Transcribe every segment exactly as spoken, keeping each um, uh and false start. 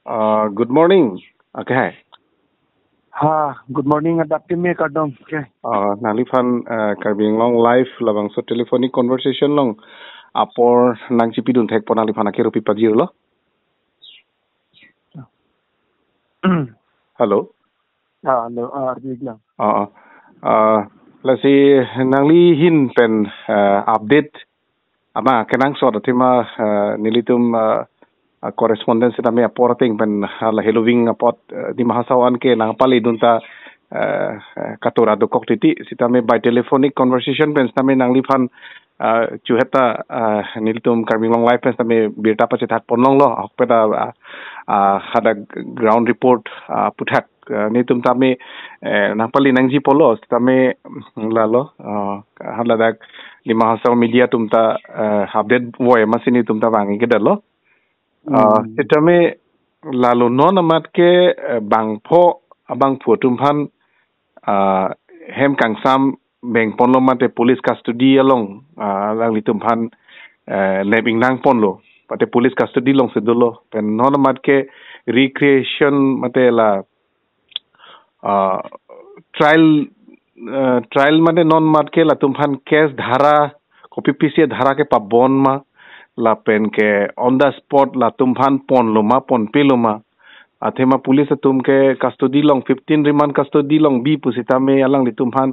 Uh, good morning. Okay. Ha, good morning, adap keme kardom. Okay. Uh, nangliphan uh, Karbi Anglong Live labangso telephonic conversation along apor nangchipidun thekpo nangliphan akiru pipajirlo. Hello. Ah, hello, ah, Ardi Iklang. Uh, uh, lasi nanglihin pen uh, update ama kenangsot athema uh, nelitum uh, uh, correspondent sitame apor ateng pen uh, la heloving apot uh, Dima Hasao an ke nangpalidun ta uh, uh, katora dokok titi sitame by telephonic conversation pen sitame nangliphan uh, chuheta uh, nelitum Karbi Anglong Live pen sitame birta pachethak ponlonglo ahokpeta uh, uh, hadak ground report uh, aputhak uh, nelitum tame uh, nangpali nangji polo sitame mm, lalo uh, haladak Dima Hasao media atum ta uh, update voi masi nelitum ta bang kedalo. Uh, Hmm. Sitame lalo non amat ke uh, bangpho abangphu atum aphan uh, hem kangsam beng ponlo mate police custody along uh, alanglitum aphan uh, nep ingnang ponlo mate police custody alongsi dolo pen non amat ke recreation mate la uh, trial uh, trial mate non amat ke latum aphan case dhara kopi pisi dhara ke pabon ma lapen ke on the spot latum aphan ponlo ma ponpelo ma athema police atum ke custody along fifteen remand custody along bi pusitame alanglitum aphan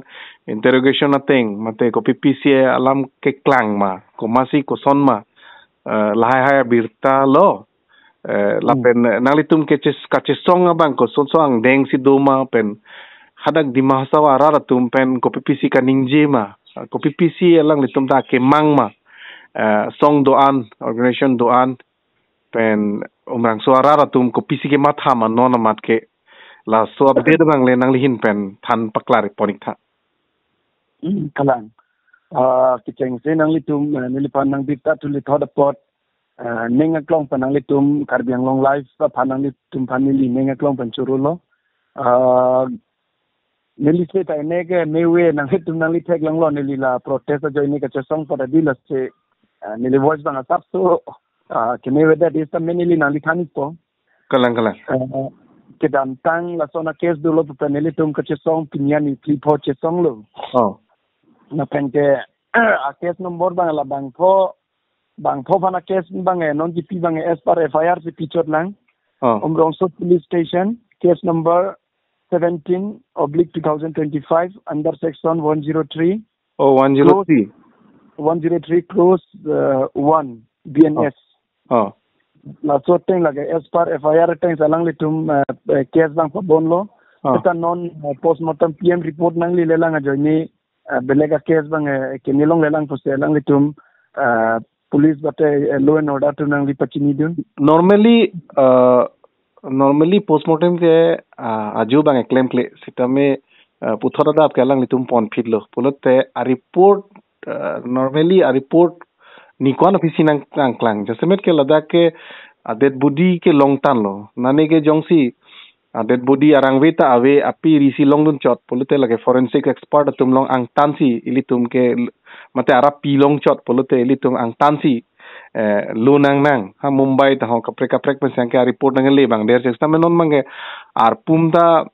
interrogation ateng mate kopi pisi alam keklang ma komasi koson ma uh, lahai hai birta lo uh, lapen uh, nanglitum ke ches kachesong abang kosonso angdengsi doma pen hadak Dima Hasao arat atum pen kopi pisi kaningje ma uh, kopi pisi alanglitum ta kemang ma uh, song do-an organization do-an pen Umrangso arat atum kopisi kematha ma non amat ke laso update abang le nanglihin pen than paklar ponik tha. Hmm, kalang. Ah, kechengsi nanglitum eh, neliphan nangbirta thuli thot apot eh, ning aklong pen nanglitum Karbi Anglong Live aphan nanglitum aphan neli ning aklong pen chorolo. Ah, neli se ta ene ke mewe nanglitum nangli theklonglo neli la protest ajoine kachesong pada di lasi ah, neli voice bang asap so ah, ke mewe that is the neli nangli thanpo. Kalang kalang. Eh, kedamtang lason a case dolo pen nelitum kachesong pini arni phli pho chesonglo. Oh. Lapen ke a case number bang la bangpho bangpho aphan a case bang eh, non kipi bang eh, as per F I R si pichot lang. Oh. Umrongso Police Station, case number seventeen oblique two thousand twenty-five under section one zero three. Oh, one zero three. One zero three clause uh, one B N S. Oh. Laso ateng lake as per F I R ateng alanglitum eh, eh, case bang pabonlo. Oh. Seta non eh, postmortem P M report nanglelelang ajoine eh, belek a case bang eh, kene longlelang pusi alanglitum eh, police mate eh, law and order atum nangli pachinidun. Normally uh, normally postmortem ke uh, ajo bang eklem kle sitame uh, puthot adap ke alanglitum ponphitlo pulote a report uh, normally a report ni ko-an aphisi nang nangklang jasemet ke ladak ke a dead body ke longtanlo nane ke jongsi a dead body arangve ta ave api risi longdun chot pulote lake forensic expert atum along angtansi ilitum ke mate arapi long chot pulote ilitum angtansi eh, lo nangnang ha Mumbai ta ho kaprek kaprek pen sangke a report nangle bang der sek tame non bang ke arpum ta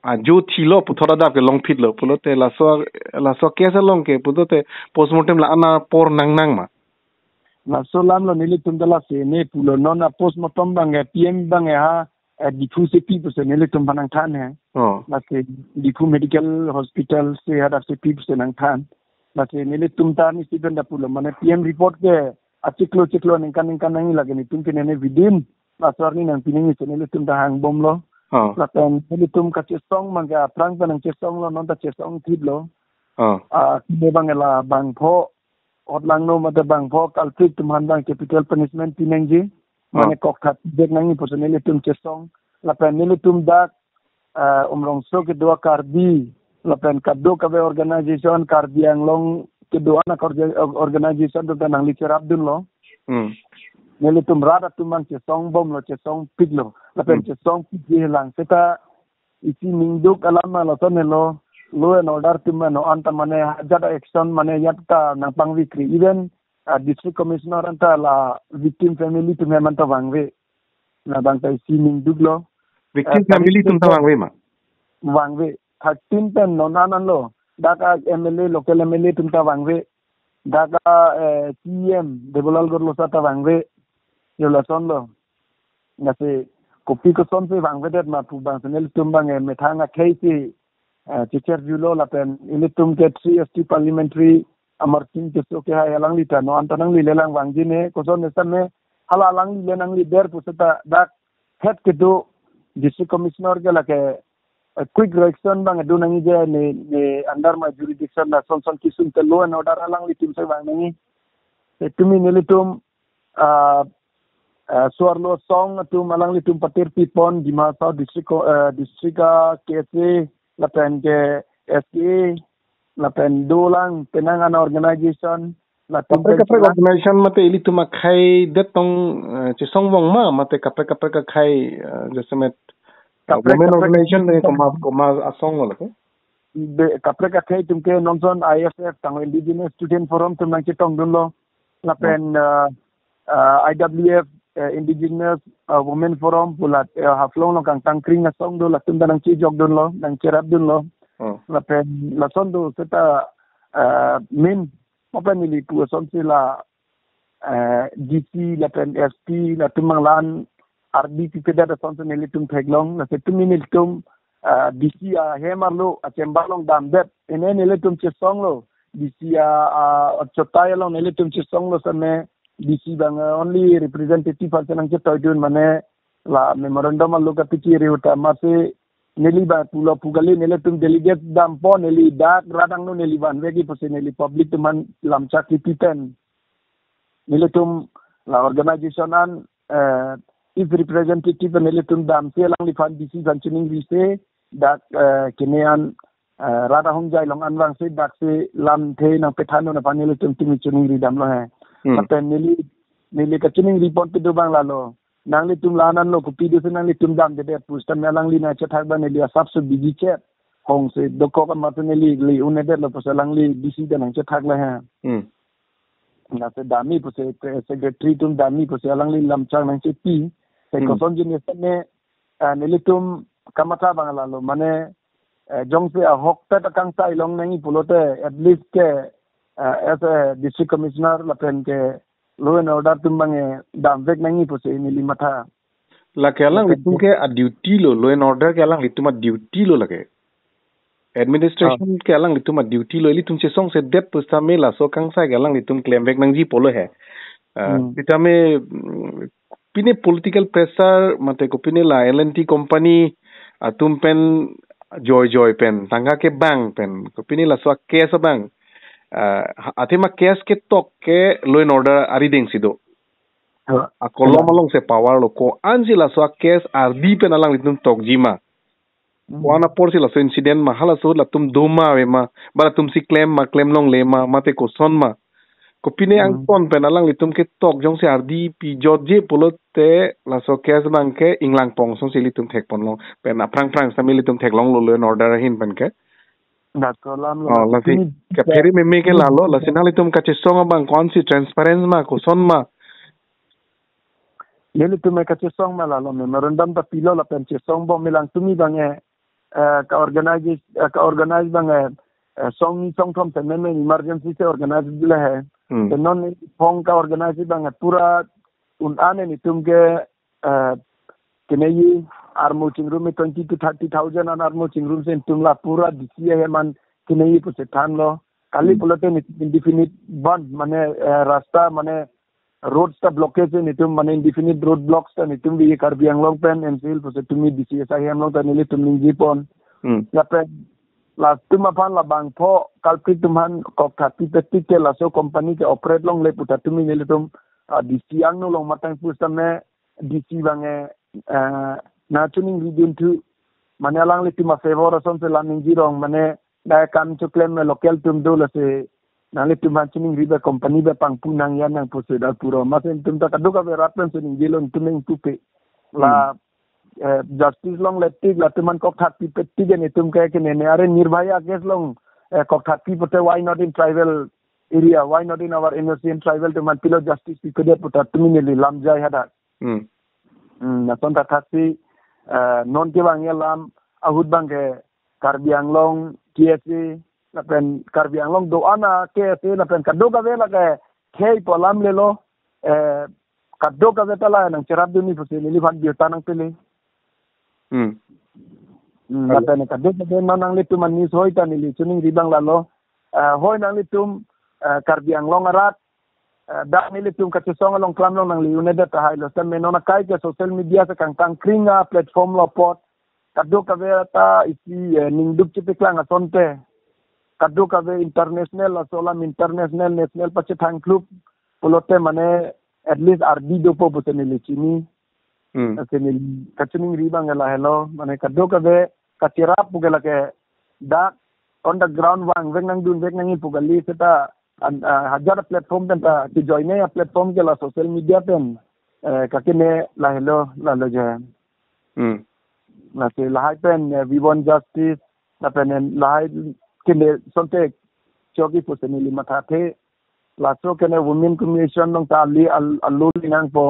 ajo thilo puthot adap ke longphitlo pulote laso laso case along ke pulote postmortem la-an apor nangnang ma. Laso alam lo nelitum ta lasi ne pulo non a postmortem bang eh, P M bang eh, ha eh, Diphu si pi pusi nelitum aphan nangthan he. Oh. Lasi Diphu Medical Hospital si hadak si pi pusi nangthan. Lasi nelitum ta ni si benda pulo mane P M report ke achiklo chiklo ningkan ningkan nangji lake netum pine ne within laso arni nangpi nangji si nelitum ta hangbomlo. Oh. Lapen nelitum kachesong mangke aphrang pen nangchesonglo non ta chesong thiplo. Oh. Ah, kine bang la bangpho otlangno mate bangpho culprit atum aphan bang capital punishment pi nangji. Mane Oh. kokthat dek nangji pusi nelitum chesong. Lapen nelitum dak eh, Umrongso kedo a Karbi lapen kadokave organization Karbi Anglong kedo an a orga- organization atum ta nangli cherapdunlo. Hmm. Nelitum rat atum bang chesongbomlo chesongpiklo lapen Hmm. chesongpikji lang seta isi ningduk alam ma lason helo law and order atum ma no anta mane ajat action mane ajat ta nangpangvikri even uh, district commissioner anta la victim family atum hem anta vangve. labang ta isi ningduklo. Victim Eh, family atum ta vangve ma? Vangve. Thirteen pen non an anlo. Dak a M L A, local M L A atum ta vangve. Dak a, eh, C E M Debolal Gorlosa ta vangve. Yo lasonlo. Lasi kopi kosonsi vangvedet ma pu abang si nelitum abang, eh, methang akhei si, eh, checherjulo lapen ilitum ke three S T parliamentary Amar Sing Tisso ke hai alangli ta non an ta nanglilelang vangji ne, koson ne same hala alangli le nanglider pu seta dak het kedo District Commissioner ke lake, eh, quick reaction abang do nangji je ne, ne under my jurisdiction lason son kesung te law and order alanglitum si vang nangji. Te tumi nelitum, ah, eh, so-arlo asong atum alanglitum patir pipon Dima Hasao district ko-, eh, district a K S A lapen ke S K A lapen dolang penang an organization latum Kaprek pen kaprek chelang. Organization mate ilitum akhei det tong, eh, chesong vong ma mate kaprek kaprek akhei, eh, jasemet, eh, Kaprek women kaprek organization ne koma koma asong lo ke? Be, kaprek akhei atum ke non son I S F tang Indigenous Student Forum atum nangchetongdunlo. Lapen, eh, eh, I W F, eh, Indigenous, eh, Women Forum pulat, eh, Haflong along kangtangkring asong do latum ta nangchejokdunlo, nangcherapdunlo. Oh. Lapen lason do seta, eh, min, mapan neli pu asonsi la, eh, D C lapen S P latum abang la-an ardi pipedet asonsi nelitum theklong, lasi tumi nelitum, eh, D C ahem arlo a-chamber along damdet, ene nelitum chesonglo, D C a, a, achotai along nelitum chesonglo same D C abang, eh, only representative ansi nangchetoidun mane la memorandum arlo kapachiri ahut ta masi neli abang pulo pu kali, nelitum delegate dampo, neli dak rat angno neli vanvekji pusi neli public atum aphan lamchak kipi pen nelitum la organization an, eh, its representative nelitum damsi alangliphan D C aphan chiningri si dak, eh, kene an, eh, rat ahongjai along an vangsi daksi lamthe nangpethandun aphan nelitum tumi chiningri damlo he. Hmm. Lapen neli, neli kachiningri pon kedo abang lalo. Nanglitum la-an anlo kopi do si nanglitum damdedet pu seta me alangli nangchethak abang neli asapso biji chet. Hong si dokok amat si neli le-un-edetlo pusi alangli D C ta nangchethaklo he. Hmm. Lasi damji pusi, eh, secretary atum damji pusi alangli lamchak nangchepi. Te Hmm. kosonji ne sene, eh, nelitum kamatha abang lalo mane, eh, jongsi ahokpet akangsai long nangji pulote at least ke, eh, as a district commissioner lapen ke law and order atum abang, eh, damvek nangji pusi neli matha. Lake alanglitum ke a-duty lo, law and order ke alanglitum a-duty lo lake. Administration Ah. ke alanglitum a-duty lo, ilitum chesongsedet pu sitame laso akangsai ke alanglitum klemvek nangji pulo he. Ah, Hmm. sitame, mm, pine political pressure mate kopine la L and T company atum pen joijoi pen tangka kebang pen kopine laso a-case abang. Ah, athema case ketok ke law and order arideng si do. Ah, Akolom ah. alongsi power lo, ko-ansi laso a-case ardi pen alanglitum tokji ma. Hmm. Ko-an apor si laso incident ma, halaso latum do ma ave ma, ba latumsi klem ma, klem longle ma, mate koson ma. Kopine Hmm. angton pen alanglitum ketok jongsi ardi pijotje pulote laso case abang ke inglang pong asonsi ilitum thekponlong. Pen aphrang phrang sitame ilitum theklonglo law and order ahin pen ke. Dak kolam lo. Oh, lasi Ini kaphere meme ke lalo, lasi nanglitum kachesong abang ko-ansi transparent ma, koson ma. Nelitum e kachesong ma lalo, memorandum ta pilo lapen chesong bom, me lang tumi abang e, eh, ka-organize, eh, ka-organize abang e, eh, song song thom pen meme emergency si organize le he. Hmm. Te non phong ka-organize abang e pura un-an nelitum ke, eh, keneji armu chingrum e twenty to thirty thousand an armu chingrum si nelitum la pura D C ahem an keneji pusi thanlo. Kali Hmm. pulote ni indefinite bandh mane, eh, rasta mane roads ta blockade si nelitum mane indefinite road blocks ta nelitum bi Karbi Anglong pen M C L pusi tumi D C S I M along ta nelitum ningjepon. Hmm. Lapen latum aphan labangpho culprit atum aphan koktha pipetik ke laso company ke operate longle pu ta tumi nelitum, ah, D C angno along matang pu sitame D C abang e, eh, nangchiningridun thu mane alanglitum a-favor asonsi la ningjirong mane dak kam choklem me local atum do lasi nanglitum aphan chiningri ba company ba pangpu nang ya nang pusi dak pura. Masi nelitum ta kadokave rat pensi ningjelo, nelitum nangpupe. La, Hmm. eh, justice longle tik latum aphan koktha pipetik ke nelitum ke kene ne are Nirbhaya case along, eh, koktha pi pulote why not in tribal area, why not in our N O C and tribal atum aphan pilo justice pipedet pu ta tumi neli lamjai hadak. Hmm. Hmm, lason ta thaksi, eh, non kevang alam ahut abang ke Karbi Anglong K S A, lapen Karbi Anglong do-an a K S A, lapen kadokave lake khei pu alam lelo, eh, kadokave ta la nangcherapdunji pusi neliphan birta nangpili. Hmm. Hmm, Al- lapen kadokave non nanglitum anis hoi ta neli choningri abang lalo. Eh, hoi nanglitum, eh, Karbi Anglong arat, eh, dak nelitum kachesong along klam along nangli un'edet tahai lo. Seta me non akai ke social media si kangtang kring a platform lo apot, kadokave ta isi, eh, ningduk chepeklang asonte, kadokave international, laso alam international, national pachethang kluk pulote mane at least ardi dopo pusi neli chini. Hmm. Lasi neli kachoningri abang ke lahelo, mane kadokave kacherap pu ke lake dak on the ground vangvek nangdunvek nangji pu kali, seta an, ah, hajar platform pen ta kejoine a platform ke la social media pen, eh, kakene lahelo, lalo je. Hmm. Lasi lahai pen, eh, we want justice, lapen, eh, lahai kene asonte chokji pusi neli mathathe. Laso kene Women Commission along ta ali al-, alo li nangpo.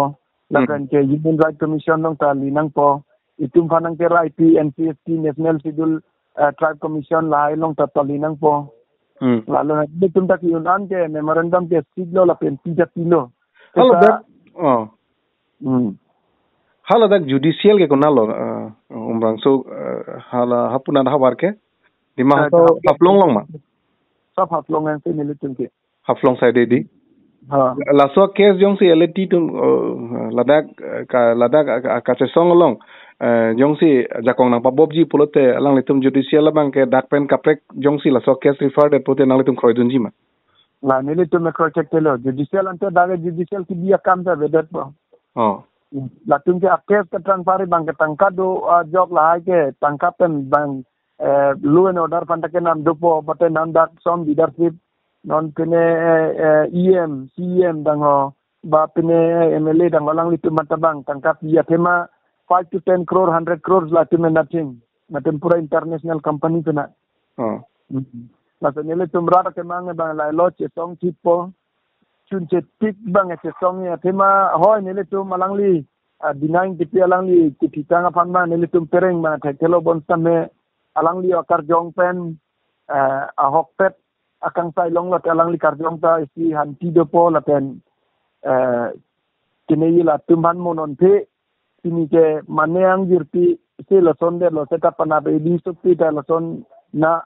Hmm. Lapen ke Human Rights Commission along ta li nangpo. Itum aphan nangkerai pi N C S T, National Schedule, eh, Tribe Commission lahai along ta ta li nangpo. Hmm. Lalo itum ta ke-un an ke memorandum ke siklo lapen pi ta pilo. Halo, seta dak, oh. Hmm. Halo, dak judicial ke konatlo, eh, Umrangso, eh, hala hapu ahavar ke? Dima, eh, Hasao, Haflong along ma? Sab Haflong yang si nelitum ke. Haflong side di. Ha. Laso case jongsi L A T atum, eh, ladak, eh, ka, ladak, eh, ka, kachesong along, eh, jongsi jakong nangpabopji pulote alanglitum judicial abang ke dak pen kaprek jongsi laso case refer det pulote nanglitum kroidunji ma? La nelitum me kroithekthe lo. Judicial ante dak judicial kebi akam ta avedetpo. Oh. Latum ke a case ke transfer abang ke tangka do, ah, ajok lahai ke tangka pen abang, eh, law and order aphan ta kenam dopo, mate non dak som leadership, non pine, eh, eh, E M, C E M dang ho, ba pine, eh, M L A dang ho, alanglitum aphan ta abang tangka pi athema five to ten crore, hundred crores latum nothing. Latum pura international company pina. Oh. Hmm. Laso nelitum rat akemang abang lahelo, chesong thippo. Chunche tik abang chesong ya. Athema hoi nelitum alangli, ah, denying kipi alangli kithitang aphan abang nelitum pereng abang thekthelo, bonsitame alangli akarjong pen, eh, ahokpet akangsai longlo te alangli karjong ta isi hanti dopo lapen, eh, kene ye latum aphan mo non phe, pini ke mane angjirpi si lason detlo, seta panap edi sukti ta lason na,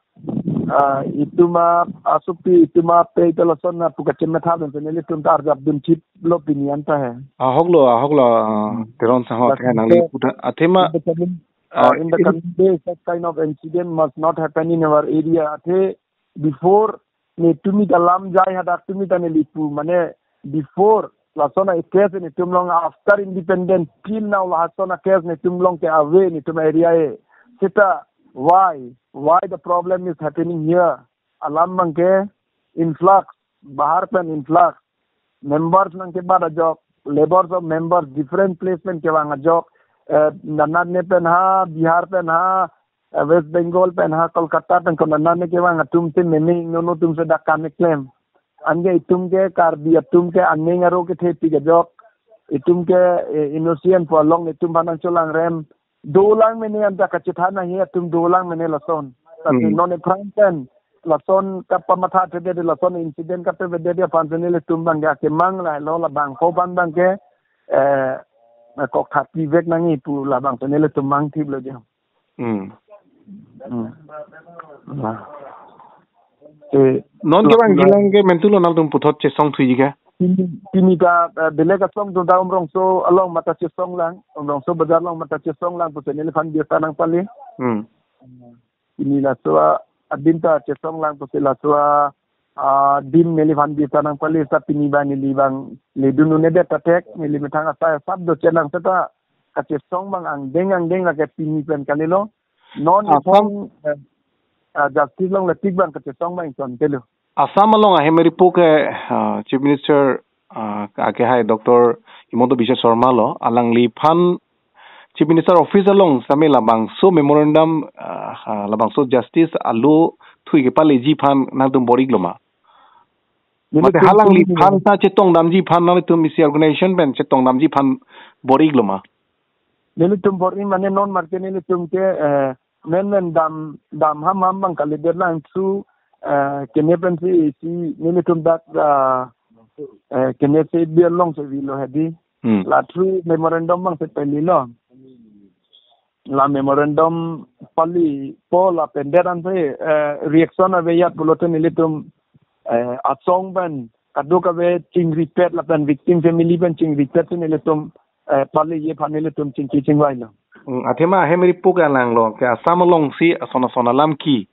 ah, itum a, asukti itum apei ta lason na pu kachemetha pen si nelitum ta arjapdun thiplo pini anta he. Ahoklo, ahoklo, ah, Teron Sangho, lapen athe nangli ke puta, athema, in the coming, ah, ah, in the in coming days, such kind of incident must not happen in our area. Athe before netum ta lam jai hadak tum ta neli pu, mane before lason a case netum along, after independence till now lason a case netum along ke ave netum area e. Seta why? Why the problem is happening here? Alam abang ke influx, bahar pen influx, members nangkebat ajok, labours of members, different place pen kevang ajok, eh, nanane pen ha, Bihar pen ha, eh, West Bengal pen ha, Kolkata pen ko nanane kevang atum si meme ingnono atum si dak kam keklem. Anke itum ke Karbi atum ke aning aro kethepi kejok. Itum ke, eh, innocent pu along itum aphan nangcholangrem. Dolang mene anta kachethan ahi atum dolang mene lason. Tapi Hmm. non aphrang pen lason kapamathathedet, lason incident kapavedet aphan si nelitum abang ke akemang lahelo, labangphu aphan abang ke, eh, koktha pivek nangji pu labang si nelitum mangthiplo jo. Hmm. Hmm. Nah. Eh, non kevang pulang jilang ke mentulo nangtum puthot chesong thuji ke? Pini, pini ta, eh, belek asong atum ta Umrongso along mate chesong lang, Umrongso bazar along mate chesong lang pusi neliphan birta nangpali. Hmm. Pini laso adim ta chesong lang pusi laso a, ah, adim neliphan birta nangpali, seta pini abang neli abang ledun un'edet ta thek, neli methang asai asap do chelang, seta kachesong abang angdeng angdeng lake pini pen kalilo. Non Assam iphong, eh, ah, justice along le tik abang kachesong abang ingtontelo. Assam along ahem ripo ke, ah, Chief Minister, ah, akehai Doctor Himanta Biswa Sarma lo, alangliphan Chief Minister Office along sitame labangso memorandum, ah, ah, labangso justice alo thui kepaleji aphan nangtum bor-iklo ma? Neli mate tum halangliphan ta chetongdamji aphan nangtum isi organization pen chetongdamji aphan bor-iklo ma? Nelitum bor-i mane non marke nelitum ke, eh, men men dam, dam ham ham bang kalidet lang su, eh, kene pensi isi nelitum dak, ah, eh, kene se biar long se vilo hedi. Hmm. La through memorandum bang se pali lo. La memorandum pali po lapen det an se, eh, reaction ave yat pulote nelitum, eh, asong pen kadokave chingripet lapen victim family pen chingripet si nelitum, eh, pali ye phan nelitum chingki chingvai lo. Hmm, athema ahem ripo ke alang lo, ke Assam alongsi ason ason alam ke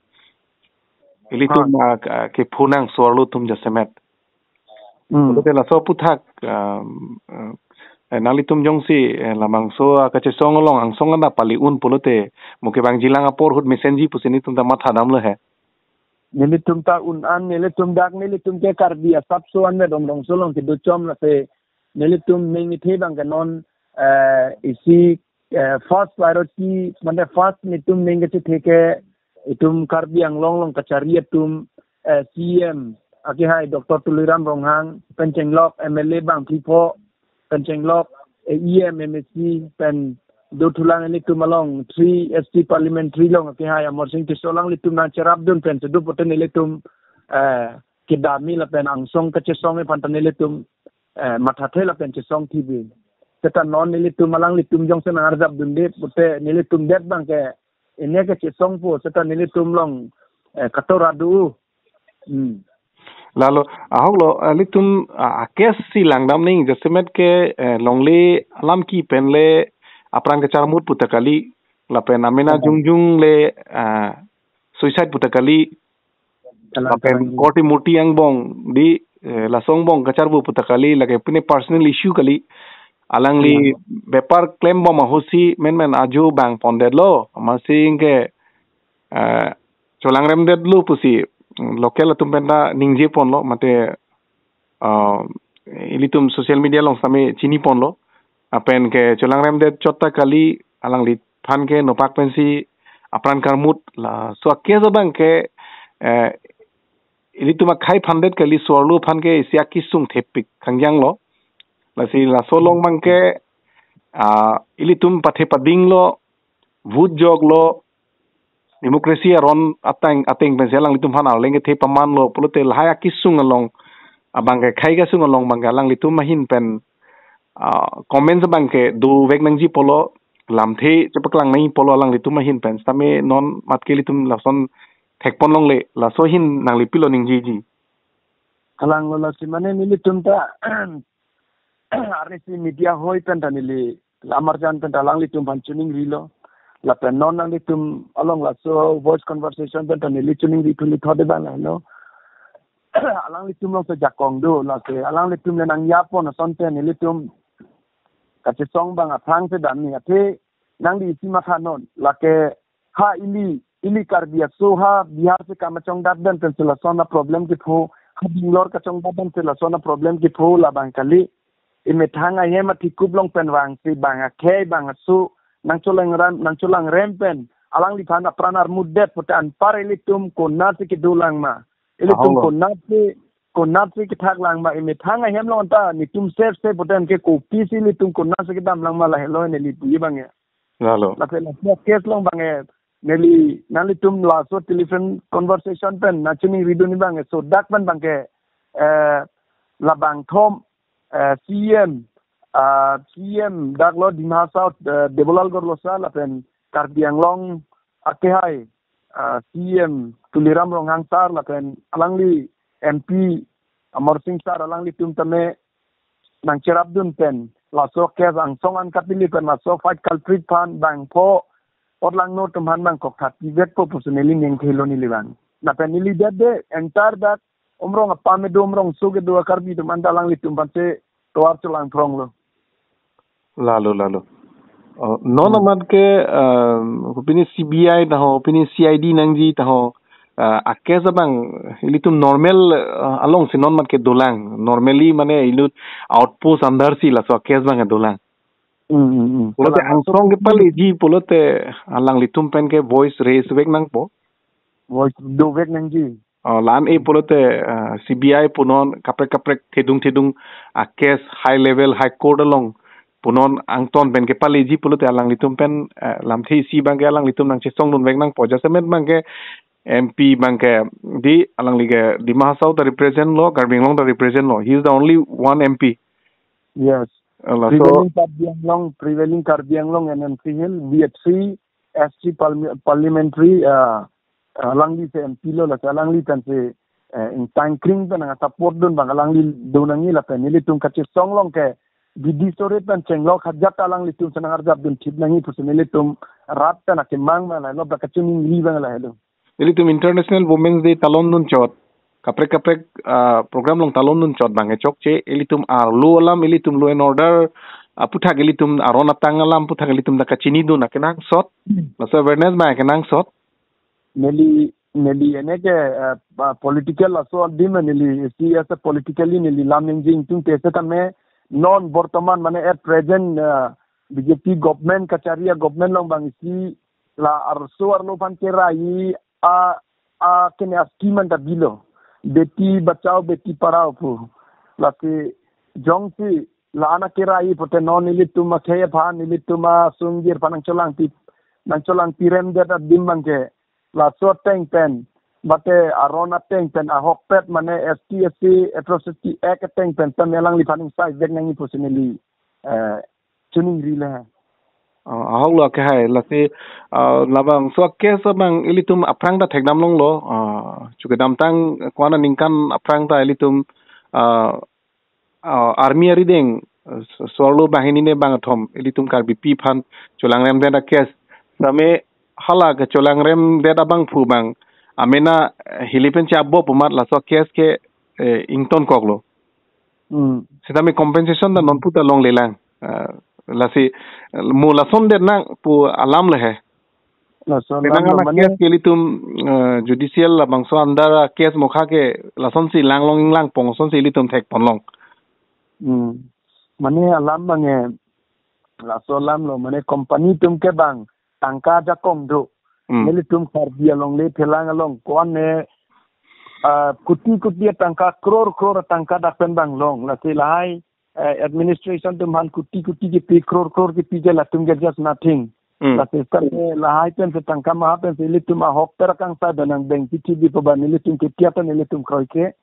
ilitum, ha, ah, ke, ke phunang suarlo atum jasemet. Hmm. Pulote laso aphuthak, ah, eh, nanglitum jongsi, eh, labangso, ah, kachesong along angsong anda pali un pulote mo kevangjilang apor ahut mesenji pusi nelitum ta matha damlo he. Nelitum ta un an, nelitum dak, nelitum ke Karbi asapso an me dong dong solong kedo chom late nelitum ning ithe bang ke non, eh, isi, eh, first priority, mane first nelitum ning kachethe ke itum Karbi Anglong along kachari atum, eh, C M akehai Doctor Tuliram Ronghang, pen chenglok M L A bang phli pho, pen chenglok, eh, E M, M A C, pen dothulang nelitum along three S T parliamentary along akehai Amarsing Tisso alanglitum nangcherapdun pen sedu poten nelitum, eh, kedam-i lapen angsong kachesong aphan ta nelitum, eh, mathathe lapen chesong thibi. Seta non nelitum alanglitum jongsi nangarjapdunde pote nelitum det bang ke ine kachesongpo seta nelitum along, eh, katora do. Hmm. Lalo, ahok lo, eh, ilitum, ah, a-case si langdam ning jasemet ke, eh, longle alam ke pen le apran kacharmut puta kali, lapen amena, hmm, jongjong le, ah, suicide puta kali, kalang, lapen kalang, korte murti angbong di, eh, laso angbong kacharvu puta kali, lake pine personal issue kali. Alangli, hmm, bepar klembom ahutsi men men ajo bang pondetlo, amatsi ke, eh, cholangremdetlo pusi, mm, local atum pen ta ningje ponlo, mate, ah, ilitum social media along sami chini ponlo. Lapen ke cholangremdet chot ta kali, alangliphan ke nopak pensi apran karmut laso a-case abang ke, eh, ilitum akhei phandet kali, suarlo aphan ke isi akesung thepik khangjang lo. Lasi laso along bang ke, ah, ilitum pathe padinglo, vote joklo, democracy aron ateng ateng pensi alanglitum aphan arleng kethe pamanlo pulote lahai akesung along, abang ke khei kesung along bang ke alanglitum ahin pen, ah, comments bang ke dovek nangji pulo, lamthe chepaklang nangji pulo alanglitum ahin pen. Sitame non mat ke ilitum lason thekpon longle, laso ahin nangli pilo ningjiji? Kalang lo, lasi mane nelitum ta arnisi media hoi pen ta neli la Amarjan pen ta alanglitum aphan chiningrilo. Lapen non nanglitum along laso voice conversation pen ta neli chiningri thuli thode bang lo. Alanglitum along sejakong do, lake alanglitum le nangjapon asonte nelitum kachesong bang athang si dam-i athe nangli isi mathanon, lake ha ili, ili Karbi aso ha Bihar si kam kachongdat pen pensi lason a-problem kepho, ha Bangalore kachongdat pen pensi lason a-problem kepho labang kali. Emethang ahem athekup along pen vangsi bang akhei bang aso nangcholangrem, nangcholangrem pen alangliphan apran armutdet pote anpar ilitum konatsi kedo lang ma, ilitum, ahong lo, konatsi, konatsi kethak lang ma, emethang ahem along ta nelitum safe safe pote anke kopisi ilitum konatsi kedam lang ma, lahelo neli puji bang ya. Lalo. Lapen laso case along bang e, neli nanglitum laso telephone conversation pen nangchiningridun bang e, so dak pen bang ke, eh, labangthom, eh, C M, ah, C M dak lo Dima Hasao, eh, Debolal Gorlosa lapen Karbi Anglong akehai, ah, C M Tuliram Ronghang sir lapen alangli M P Amarsing sir alanglitum tame nangcherapdun pen laso case angsong an kapili pen laso fight culprit aphan bang pho otlangno atum aphan bang koktha pivekpo pusi neli ning thelo neli bang. Lapen neli det de entire dak Umrong apam kedo, Umrongso kedo a-Karbi atum anta alanglitum aphan si tovar cholangphrong lo. Lalo, lalo. Oh, non, hmm, amat ke, ah, pini C B I taho, pini C I D nangji taho, ah, a-case abang ilitum normal, ah, alongsi non amat ke dolang. Normally mane ilut outpost under si laso a-case abang dolang. Hmm, hmm, hmm. Pulote, kalang, angsong kepaleji pulote alanglitum pen ke voice raise vek nangpo. Voice dovek nangji. Oh, la-an e pulote, ah, C B I punon kaprek kaprek thedung thedung a-case high level High Court along punon angton pen kepaleji pulote alanglitum pen, eh, lamthe isi abangke alanglitum nangchesongdun vek nangpo, jasemet abangke M P abangke di alangli ke Dima Hasao ta represent lo, Karbi Anglong ta represent lo. He is the only one M P. Yes. Uh, laso prevailing Karbi Anglong, prevailing Karbi Anglong N M C Hill, B F C, S T parli-, parliamentary, uh, alangli si M P lo, laso alangli pen si, eh, ingtangkring pen nang support dun abang alangli do nangji lapen nelitum kachesong along ke bidi sore pen chenglok ajat alanglitum si nang-arjap dun thip nangji pusi nelitum rat pen akemang abang lahelo, ba kachiningri abang lahelo. Nelitum International Women's Day talon dun chot, kaprek kaprek, ah, program along talon dun chot abangke chokche, ilitum arlo alam, ilitum law and order, ah, aphuthak ilitum aron atang alam aphuthak ilitum ta kachini dun akenangsot, Hmm. laso awareness abang akenangsot. Neli, neli ene ke, eh, pa-, political laso adim neli si as a politically neli lam ningje ingtungte setame non bortoman mane at present, eh, B J P government kachari a-government along abang isi la arso arlo aphan kerai a, a kene a-scheme anta bilo. Beti Bachao, Beti Padhao pu. Lasi jongsi la-an akerai pute non nelitum akhei aphan, nelitum asung jir aphan nangcholangpi, nangcholangpi remdet adim abangke laso ateng pen, mate aron ateng pen, ahokpet mane S T S C Atrocity Act ateng pen, tame alangliphan ingsai vek nangji pusi neli, eh, chiningri le. Oh, ahok lo ke hai, lasi, ah, labangso a-case abang ilitum aphrang ta thekdam longlo, ah, chukedamtang ko-an aningkan aphrang ta ilitum, ah, ah, army arideng, ah, so-, sorlo banghini ne bangkethom, ilitum Karbipi aphan cholangremdet a-case. Same hala kecholangremdet abangphu abang, amena, eh, hili pen chabop amat laso a-case ke, eh, ingtonkoklo. Hmm. Setame compensation ta non puta longlelang. Ah, lasi, eh, mo lasondet nangpo alam le he. Lason penang alam lo amat mane case ke ilitum, eh, judicial labangso under case mokha ke lasonsi langlong inglangpong, lasonsi ilitum thekponlong. Hmm. Mane alam abang, eh, laso alam lo, mane company atum ke bang tangka ajakong do. Hmm. Nelitum Karbi alongle phelang along ko-an ne, ah, kuti kuti atangka, crore crore atangka dak pen bang long. Lasi lahai, eh, administration atum aphan kuti kuti kipi, crore crore kipi ke latum ke just nothing. Hmm. Lasi setame lahai pen si tangka maha pen si ilitum ahokpet akangsai abang nang beng pithi di pu abang nelitum ke tiap pen nelitum kroikre.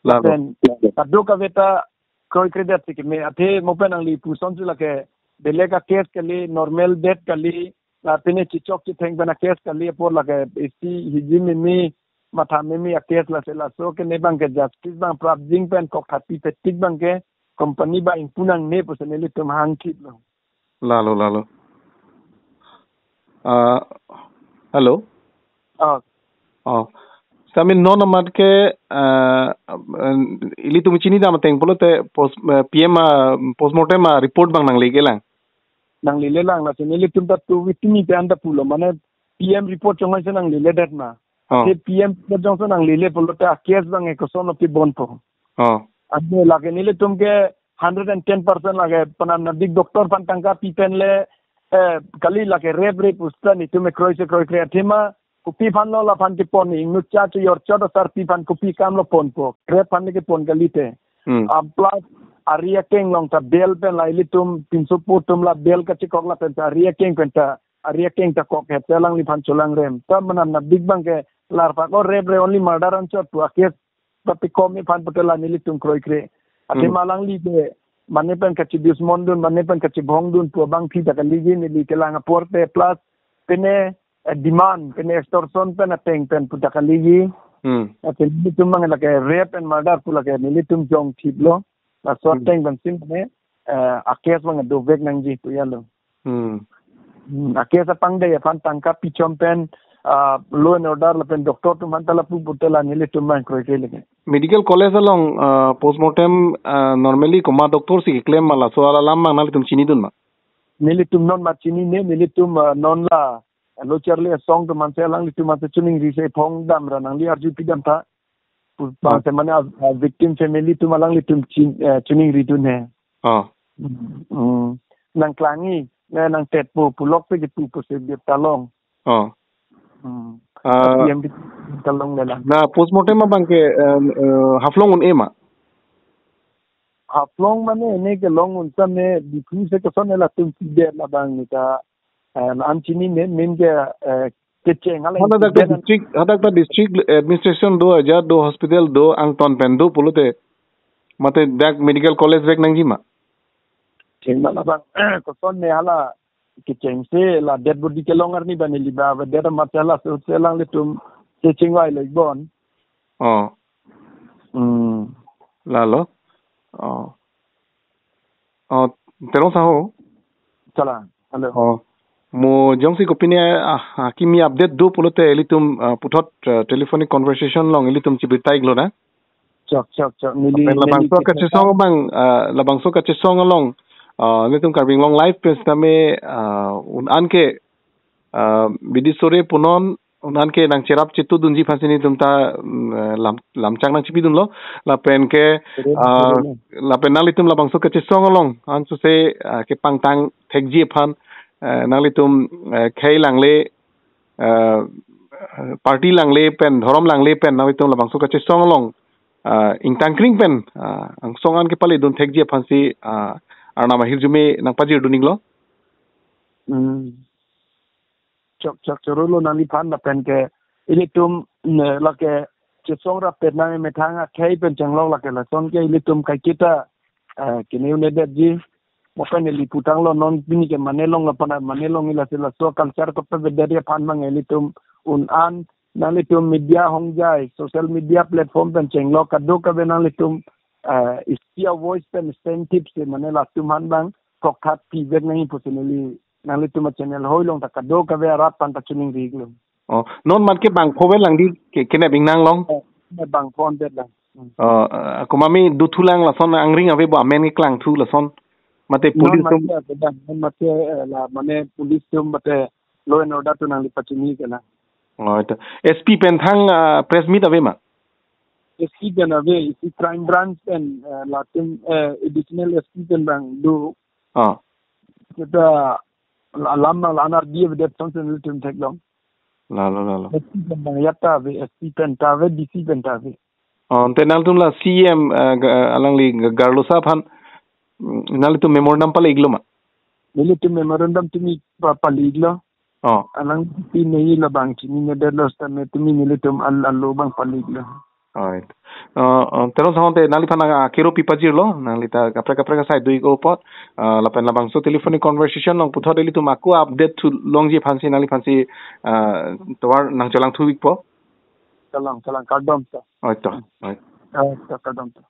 Lalo. Pen kadokave ta kroikredet si keme, athe mo pen nangli puson si lake belek a-case kali, normal death kali, la pine chichok chitheng pen a-case kali apor lake isi hiji mimi matha mimi a-case, lasi laso ke ne abangke justice abang prapjin pen kok thati petik abangke company abang ingpu nangne pusi nelitum hangthip lo. Lalo, lalo. Ah, hello? Ah. Oh. Setame non amat ke, ah, ilitum chinidam ateng pulote post, eh, P M a, postmortem a-report abang nanglelelang? Nanglelelang, lasi nelitum ta tu witimi pe anta pulo, mane P M report chonghoi si nangleledet ma. Oh. Te P M report jongsi nanglele pulote a-case abang e koson lo pibonpo. Oh. Ante lake nelitum ke hundred and ten percent lake penang nadik doctor aphan tangka pi pen le, eh, kali lake rape rape usta nelitum e kroikre kroikre athema kopi aphan lo laphan kepon, ingnu cha chu yor chot asarpi aphan kopi akam lo ponpo. Rape aphan le kepon kalite. Hmm. Ah, plus ari akeng along ta bail pen la ilitum pinso po atum la bail kachekok lapen ta ari akeng pen ta, ari akeng ta kok het alangliphan cholangrem. Ta penang nadik abangke larpak o rape re only murder anchot pu a-case ta pikom iphan pute la nelitum kroikre. Athema Hmm. alangli ke mane pen kachidusmon dun, mane pen kachibhong dun pu abangpi ta kaliji neli kelang apor te plus pine, eh, demand, pine extortion pen ateng pen pu ta kaliji. Hmm. Ate nelitum abang lake rape and murder pu lake nelitum jongthip lo. Laso Hmm. ateng pen si mane, eh, a-case abang dovek nangji pu ya lo. Hmm. Hmm, a-case apangdei aphan tangka pichom pen, ah, law and order lapen doctor atum aphan ta lapu pute la nelitum abang kroikre leke. Medical college along, ah, postmortem, ah, normally komat doctor si keklem ma, laso alam abang nanglitum chinidun ma? Nelitum non amat chinine, nelitum, ah, non la lo charli asong atum aphan si alanglitum aphan si chiningri si phong dam ra nangli arju pidam tha. Pu-, Ah. bang si mane a, a-victim family atum alanglitum chin-, eh, chiningri dun he. Ah. Hmm. Nangklangji, ne nangtetpo, pulok si kipu pusi bip ta long. Ah. Hmm. Ah. P M P ta longlelang. Na postmortem abangke, eh, eh, Haflong un-e ma? Haflong mane ne kelong un tame Diphu se koson ne latum pidet labang ne ta, eh, an chini ne min ke, eh, kecheng hala hadak ta pidet an district, hadak ta district administration do, aja do, hospital do, angton pen do pulote mate dak medical college vek nangji ma? Cheng ma labang koson ne hala kecheng se la dead body kelong arni bani liba ba dead amat se hala se se alanglitum se chingvai lek bon. Oh. Hmm. Lalo. Oh. Oh, Terong saho. Chala. Hello. Oh. Mo jongsi kopine, ah, ah, kimi update do pulote ilitum, ah, puthot, ah, telephonic conversation along ilitum chibirta iklo na. Chok, chok, chok. Neli, lapen neli labangso kachesong abang, ah, labangso kachesong along, ah, ilitum Karbi Anglong Live pen sitame, ah, un-an ke, ah, bidi sore punon, un-an ke nangcherap chetudunji aphansi nelitum ta, mm, eh, lam, lamchak nangchipidunlo. Lapen ke, ah, lapen nanglitum labangso kachesong along ansose, ah, kepangtang thekji aphan, eh, nanglitum, eh, khei langle, eh, party langle pen, dhorom langle pen, nanglitum labangso kachesong along, ah, ingtangkring pen, ah, angsong an kepaledun thekji aphansi, ah, Arnam ahirjume nangpajirdun iklo. Hmm. Chok, chok, choro lo nangliphan lapen ke ilitum ne lake chesong rapet nang methang akhei pen chenglok lake lason ke ilitum kaiketa, eh, kene un-edetji. Mo pen ili putanglo non pini ke mane long lapan mane long ila sila so culture ko pe bedari aphan mang ilitum un-an nanglitum media hongjai social media platform pen chenglok kadokave nanglitum, eh, isi a voice pen stand tip se mane latum han bang kokthat pivek nangji pusi neli nanglitum a channel hoi long ta kadokave arat aphan ta chining ri iklo. Oh, non mat ke bangpho ave lang di ke, kenep ingnang long. Eh, ne bangpho ave lang. Hmm. Oh, eh, kumami duthu lang lason angring ave bo amen keklangthu lason. Mate non police mat atum ke ave lang, non mat ke, eh, la mane police atum mate law and order atum nangli pachini ke lang. Oh, itu. S P pen thang, ah, press meet ave ma? S P pen ave, isi crime branch pen, eh, latum, eh, additional S P pen bang do. Ah. Kita la-, lam na lanar dia bedet son sen ilitum theklong. Lalo, lalo. S P pen bang ya ta ave, S P pen ta ave, D C pen ta ave. Oh, ante nangtum la C M, eh, ga-, alangli ga-, garloso aphan, mm, nanglitum memorandum pale iklo ma? Nelitum memorandum tumi pa-, pale iklo. Oh. Alang tumi neli labang chini ne detlo sitame tumi nelitum al-, alo bang pale iklo. Alright. Uh, uh, Terong saho ante nangliphan nang akero pipajirlo, nangli ta kaprek kaprek asai do-ik apot, uh, lapen labangso telephonic conversation along puthot ilitum ako update thu longji aphansi nangliphansi, uh, tovar nangchelangthu ikpo. Chelang, chelang, kardom ta. Alright, to. Alright. Eh, to, kardom ta.